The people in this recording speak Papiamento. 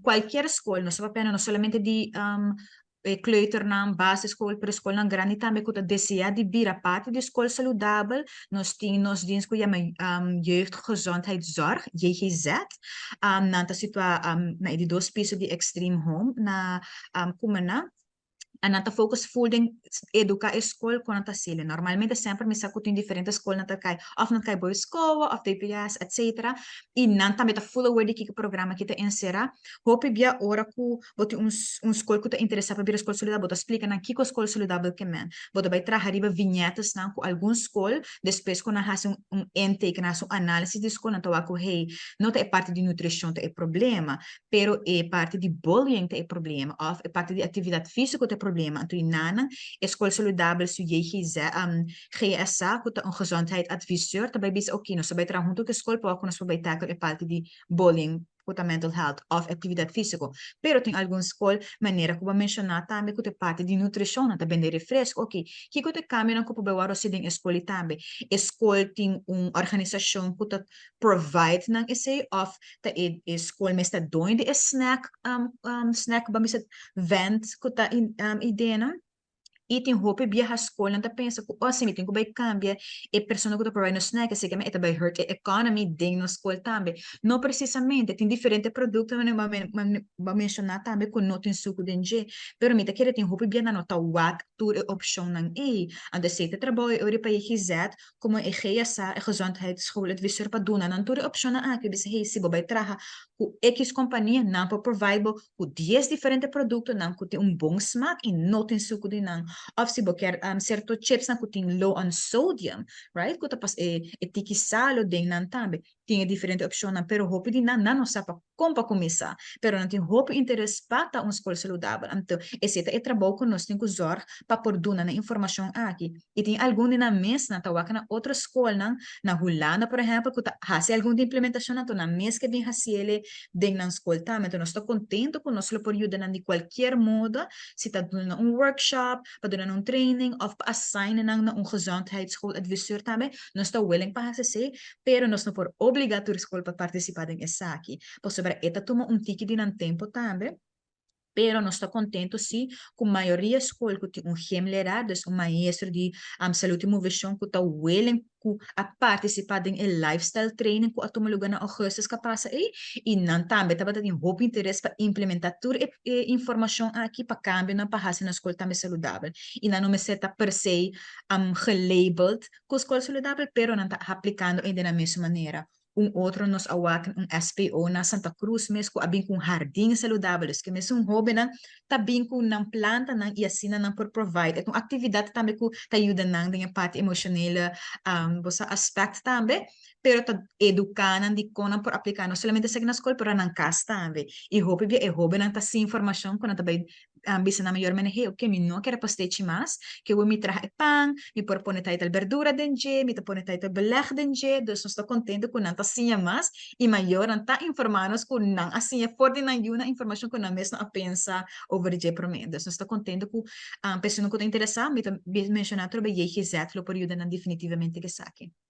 Cualkier scol, nos ta papia no solamente di kleuternan, basisschool, pero scolnan grandi tambe cu ta desea di bira parti di scol saludabel, nos tin nos dienst cu yama Jeugdgezondheidszorg, JGZ. Nan ta situa na e di dos piso di Extreme Home na Cumana. En nan ta focus full den educa e scol con nan ta haci'e. Normalmente semper mi sa cu tin diferente scolnan ta cay, of nan ta cay boy school of DPS, etc. Y nan tambe ta full aware di kico programa aki ta encera. Hopi bia ora cu bo tin un scol cu ta interesa pa bira scol saludabel, bo ta splica nan kico scol saludabel ke men. Bo ta bay traha riba viñetasnan cu algun scol, despues cu nan haci un intake, nan haci un analisis di scol, nan ta wak cu hey, no ta e parti di nutricion ta e problema, pero e parti di bullying ta e problema of e parti di actividad fisico ta e problema. Anto y nanan e scol saludabel su JGZ, GSA, cu ta un gezondheidadviseur, ta bay bisa ok, nos ta bay traha hunto cu e scol pa wak cu nos por bay tackle e parti di bullying cu ta mental health of actividad fisico. Pero tin algun scol, manera cu bo a menciona tambe, cu ta e parti di nutricion, nan ta bende refresco. Ok, kico ta e cambionan cu por bay worde haci den e scol y tambe e scol tin un organisacion cu ta provide nan esey of ta e scol mes ta doño di e snack bo a bisa vent cu ta ideanan? Y tin hopi biaha scolnan ta pensa cu oh si mi tin cu bay cambia e persona cu ta provide nos snack esey e ta bay hurt e economy den nos scol tambe. No precisamente, tin diferente producto manera bo a menciona tambe cu no tin sucu den dje, pero mi ta kere tin hopi biaha nan no ta wak tur e opcionnan ey. Anto esey ta trabao e ora pa JGZ como e GSA, e gezondheidsschool-adviseur, pa duna nan tur e opcionnan aki, bisa hey si bo bay traha cu X compania nan por provide bo cu 10 diferente productonan cu tin un bon smaak y no tin sucu di nan, of si bo kier cierto chipsnan cu tin low on sodium, right, cu ta pas e tiki salo den nan tambe, tin e diferente opcionnan, pero hopi di nan, nan no sa pa con pa cuminsa, pero nan tin hopi interes pa ta un scol saludabel. Anto esey ta e trabou cu nos tin cu zorg pa por duna nan informacion aki. Y tin algun di nan mes nan ta wak na otro scolnan na Hulanda, por ehempel, cu ta haci algun di implementacion, anto nan mes ke bin haciele den nan scol tambe. Anto nos ta contento cu nos lo por yuda nan di cualkier modo, si ta duna nan un workshop, pa duna nan un training of pa assign nan na un gezondheidschooladviseur tambe, nos ta willing pa haci esey, pero nos no por obliga tur scol pa participa den esaki, pasobra e ta tuma un tiki di nan tempo tambe. Pero nos ta contento si cu mayoria scol cu tin un gymleraar, dus un maestro di salud y movecion cu ta willing cu a participa den e lifestyle training cu a tuma lugar na augustus cu a pasa ey, y nan tambe tabata tin hopi interes pa implementa tur e informacion aki pa cambionan pa haci nan scol tambe saludabel. Y nan no mester ta per se gelabeld cu scol saludabel, pero nan ta aplicando ey den nan mesun manera. Un otro nos a wak un SPO na Santa Cruz mes cu a bin cu un hardin saludabel. Dus cu mesun hobennan ta bin cu nan plantanan y asina nan por provide. E ta un actividad tambe cu ta yuda nan den e parti emocionele bo sa aspect tambe, pero ta educa nan di con nan por aplica no solamente esaki na scol pero na nan cas tambe. Y hopi bia e hobennan ta sin informacion cu nan ta bay bisa nan mayor mene, hey, ok, mi no kier pastechi mas, ke wou mi traha e pan, mi por pone tai tal berdura den dje, mi ta pone tai tal beleg den dje, dus nos ta contento cu nan ta siña mas, y mayornan ta informa nos cu nan a siña for di nan yunan informacion cu nan mes no a pensa over dje prome. Dus nos ta contento cu personanan cu ta interesa, mi ta menciona atrobe JGZ lo por yuda nan definitivamente cu esaki.